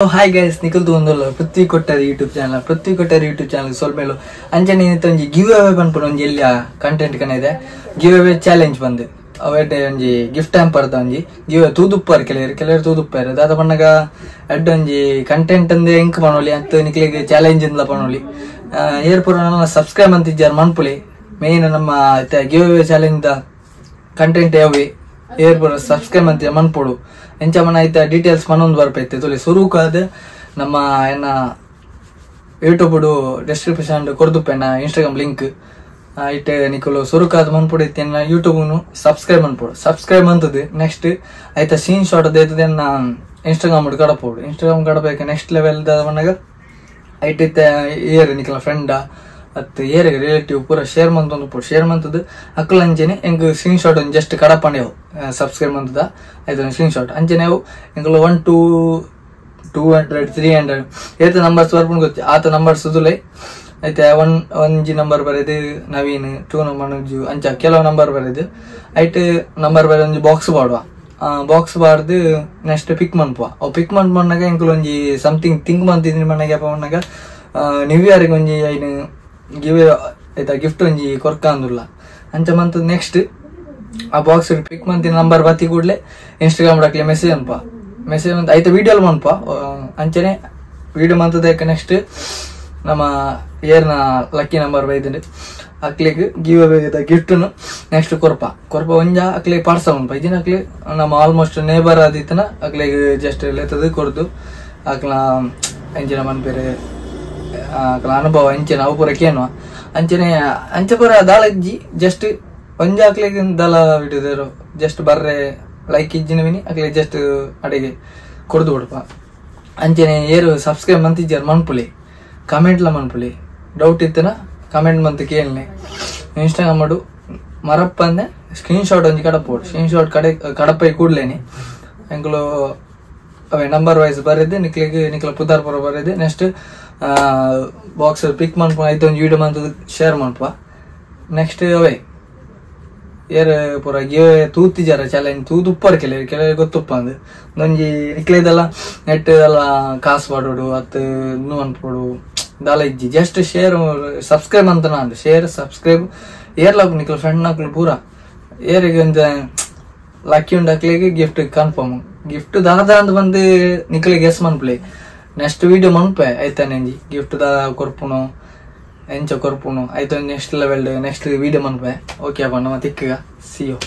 Hi guys, Nikhil ತೂಂದುಲ್ಲ Prithvi Kottari YouTube channel. Prithvi Kottari YouTube channel ಸೊಲ್ಮೆಲು ಅಂಚನೆ ಒಂಜಿ ಗಿವ್ ಅವೇ ಪನ್ಪುನ ಒಂಜಿ ಎಲ್ಯ ಕಂಟೆಂಟ್ ಕನ ಇದೆ. ಗಿವ್ ಅವೇ ಚಾಲೆಂಜ್ ಬಂದು ಅವೆಡ್ಡೆ ಒಂಜಿ ಗಿಫ್ಟ್ ಹ್ಯಾಂಪರ್ದ ಒಂಜಿ ಗಿವ್ ತೂದುಪ್ಪಾರ್ ಕೆಲವರು ಕೆಲವರು ತೂದುಪ್ಪಾರು ದಾದ ಪನ್ನಗ ಎಡ್ಡೆ ಒಂಜಿ ಕಂಟೆಂಟ್ ಅಂದೆ ಎಂಕ್ ಪನೊಲಿ ಅತ್ತ ನಿಕ್ಲೆಗ್ ಚಾಲೆಂಜ್ ಇಂದ್ಲ ಪನೊಲಿ. ಏರ್ ಪೂರ ನನ್ನ ಸಬ್ಸ್ಕ್ರೈಬ್ ಅಂತಿಜ್ಜಾರ್ ಮನ್ಪುಲಿ. ಮೇನ್ ನಮ್ಮ ಗಿವ್ ಅವೇ ಚಾಲೆಂಜ್ ದ ಕಂಟೆಂಟ್ ಯಾವೆ ಏರ್ ಪೂರ ಸಬ್ಸ್ಕ್ರೈಬ್ ಅಂತ ಮನ್ಪೊಡು. ಎಂಚ ಮನ ಐತ ಡೀಟೇಲ್ಸ್ ಮನೊಂದು ಬರ್ಪೈತೆ ತುಲಿ ಸುರುಕಾದ ನಮ್ಮ ಎನ್ನ ಯೂಟ್ಯೂಬ್ ಡಿಸ್ಕ್ರಿಪ್ಷನ್ ಕೊರ್ದುಪ್ಪೆನ ಇನ್ಸ್ಟಾಗ್ರಾಮ್ ಲಿಂಕ್ ಇಟ್ಟೆ ನಿಕುಲು ಸುರುಕಾದ ಮನ್ಪೊಡು. ಇತ್ತೆ ಯೂಟ್ಯೂಬ್ ಸಬ್ಸ್ಕ್ರೈಬ್ ಮನ್ಪೊಡು. ಸಬ್ಸ್ಕ್ರೈಬ್ ಅಂತದ್ದು ನೆಕ್ಸ್ಟ್ ಐತ ಸ್ಕ್ರೀನ್ ಶಾಟ್ ದೇತದೆ ಎನ್ನ ಇನ್ಸ್ಟಾಗ್ರಾಮ್ ಕಡಪೋಡು. ಇನ್ಸ್ಟಾಗ್ರಾಮ್ ಕಡಬೇಕು ನೆಕ್ಸ್ಟ್ ಲೆವೆಲ್ ಮನ್ನಾಗ ಐಟ್ ಇತ್ತೆ ಏರ್ ನಿಕಲ ಫ್ರೆಂಡ ಅತ್ ಏರಿಗೆ ರಿಲೇಟಿವ್ ಪೂರ ಶೇರ್ ಮಂತೊಂದು ಪೂರ ಶೇರ್ ಮಂತದ್ದು ಅಕ್ಕಲ ಅಂಚೆನೆ ಎಂಕ್ ಸ್ಕ್ರೀನ್ ಶಾಟ್ ಒಂಜಿ ಜಸ್ಟ್ ಕಡಪಂಡೆವು ಸಬ್ಸ್ಕ್ರೈಬ್ ಮಂತದ ಆಯ್ತು ಸ್ಕ್ರೀನ್ ಶಾಟ್ ಅಂಚೆನೆ ಅವು ಎಂಕುಲು 1 2 200 300 ಏತ ನಂಬರ್ಸ್ ಬರ್ಪುಂಡು ಗೊತ್ತಿ ಆತ ನಂಬರ್ಸ್ ತುಲೆ ಐತೆ 1 ಒಂಜಿ ನಂಬರ್ ಬರೆದು ನವೀನ್ 2 ಮನೋಜ್ ಅಂಚ ಕೆಲವು ನಂಬರ್ ಬರೆದು ಐಟ್ ನಂಬರ್ ಬರೆದು ಒಂಜಿ ಬಾಕ್ಸ್ ಪಾಡುವ. ಬಾಕ್ಸ್ ಬಾರ್ದು ನೆಕ್ಸ್ಟ್ ಪಿಕ್ ಮನ್ಪುವ. ಅವು ಪಿಕ್ ಮನ್ಪುನಾಗ ಎಂಕುಲು ಒಂಜಿ ಸಮಥಿಂಗ್ ಥಿಂಕ್ ಮಂತಿದ್ದೀನಿ ಮನ್ನಾಗ ಅಪ್ಪ ಮನ್ನಾಗ ನ್ಯೂ ಇಯರ್ಗೆ ಒಂಜಿ ಐನು ಗಿವ್ ಆಯ್ತಾ ಗಿಫ್ಟ್ ಒಂಜಿ ಕೊರ್ಕ ಅಂದುಲ್ಲ ಅಂಚ ಮಂತ್ ನೆಕ್ಸ್ಟ್ ಆ ಬಾಕ್ಸ್ ಪಿಕ್ ಮಂತಿನ ನಂಬರ್ ಬತ್ತಿ ಕೂಡಲೇ ಇನ್ಸ್ಟಾಗ್ರಾಮ್ ಹಾಕ್ಲಿ ಮೆಸೇಜ್ ಅನ್ಪ ಮೆಸೇಜ್ ಅಂತ ಐತ ವಿಡಿಯೋ ಮನ್ಪ ಅಂಚನೆ ವಿಡಿಯೋ ಮಂತದಕ್ಕೆ ನೆಕ್ಸ್ಟ್ ನಮ್ಮ ಏರ್ನ ಲಕ್ಕಿ ನಂಬರ್ ಬೈದುಂಡು ಅಕ್ಲಿಗೆ ಗಿವ್ ಅವೇ ಗಿಫ್ಟ್ ನೆಕ್ಸ್ಟ್ ಕೊರ್ಪ ಕೊರ್ಪ ಒಂಜ ಅಕ್ಲಿಗೆ ಪಾರ್ಸಲ್ ಮನ್ಪ ಇದಿನ ಅಕ್ಲಿ ನಮ್ಮ ಆಲ್ಮೋಸ್ಟ್ ನೇಬರ್ ಆದಿತ್ತನ ಅಕ್ಲಿಗೆ ಜಸ್ಟ್ ಲೆತ್ತದು ಕೊರ್ದು ಅಕ್ಲ ಎಂಚಿನ ಮನ್ಪೇರು ಅಕ್ಲ ಅನುಭವ ಅಂಚೆನ ಅವು ಪೂರ ಕೇನುವ ಅಂಚನೆ ಅಂಚೆ ಪೂರ ದಾಳ ಇಜ್ಜಿ ಜಸ್ಟ್ ಒಂಜಿ ಅಕ್ಲಿಗೆ ದಾಲ ಬಿಟ್ಟಿದ್ರು ಜಸ್ಟ್ ಬರ್ರೆ ಲೈಕ್ ಇಜ್ಜಿನ ವಿನಿ ಅಕ್ಲಿಗೆ ಜಸ್ಟ್ ಅಡಿಗೆ ಕೊಡ್ದು ಬಿಡಪ. ಅಂಚನೆ ಏರು ಸಬ್ಸ್ಕ್ರೈಬ್ ಮಂತಿಜ್ಜಾರ್ ಮನ್ಪುಲಿ, ಕಮೆಂಟ್ಲ ಮನ್ಪುಲಿ, ಡೌಟ್ ಇತ್ತನ ಕಮೆಂಟ್ ಮಂತ್ ಕೇಳನೆ. ಇನ್ಸ್ಟಾಗ್ರಾಮ್ ಮಾಡು ಮರಪ್ಪಂದೆ ಸ್ಕ್ರೀನ್ ಶಾಟ್ ಒಂಜಿ ಕಡಪೋಡು. ಸ್ಕ್ರೀನ್ ಶಾಟ್ ಕಡೆ ಕಡಪೈ ಕೂಡ್ಲೇನಿ ಎಂಕುಲು ಅವೇ ನಂಬರ್ ವೈಸ್ ಬರೆದು ನಿಕ್ಲಿಗೆ ನಿಕ್ಲ ಪುದಾರ್ ಪುರ ಬರೆದು ನೆಕ್ಸ್ಟ್ ಬಾಕ್ಸ್ ಪಿಕ್ ಮನ್ಪ ಐತೆ ಒಂಜಿ ವಿಡಿಯೋ ಮಂತದ್ದು ಶೇರ್ ಮನ್ಪ. ನೆಕ್ಸ್ಟ್ ಅವೇ ಏರ್ ಪೂರ ಗಿವ್ ತೂತಿಜಾರ ಚಾಲೆಂಜ್ ತೂದುಪ್ಪರ್ ಕೆಲವರು ಕೆಲವರು ಗೊತ್ತುಪ್ಪ ಅಂದು ಒಂಜಿ ನಿಕ್ಲೇದೆಲ್ಲ ನೆಟ್ ಎಲ್ಲ ಕಾಸು ಪಾಡೋಡು ಅತ್ ಇನ್ನೂ ಅನ್ಪೋಡು ದಾಲ ಇಜ್ಜಿ ಜಸ್ಟ್ ಶೇರ್ ಸಬ್ಸ್ಕ್ರೈಬ್ ಅಂತ ನಾನು ಶೇರ್ ಸಬ್ಸ್ಕ್ರೈಬ್ ಏರ್ಲಾಕು ನಿಕ್ಲ ಫ್ರೆಂಡ್ ನಾಕ್ಲು ಪೂರ ಏರಿಗೆ ಒಂಜ ಲಕ್ಕಿ ಉಂಡು ಅಕ್ಲಿಗೆ ಗಿಫ್ಟ್ ಕನ್ಫರ್ಮ್ ಗಿಫ್ಟ್ ದಾದ ಅಂದ್ ಬಂದು ನಿಕ್ಲಿಗೆ ಗೆಸ್ ಮನ್ಪುಲೆ. ನೆಕ್ಸ್ಟ್ ವಿಡಿಯೋ ಮನ್ಪೆ ಐತಾನೆ ಒಂಜಿ ಗಿಫ್ಟ್ ದಾದ ಕೊರ್ಪುನು ಎಂಚ ಕೊರ್ಪುನು ಐತ ನೆಕ್ಸ್ಟ್ ಲೆವೆಲ್ ನೆಕ್ಸ್ಟ್ ವಿಡಿಯೋ ಮನ್ಪೆ. ಓಕೆ ಅಪ್ಪ ನಮ್ಮ ತಿಕ್ಕಗ ಸಿ you.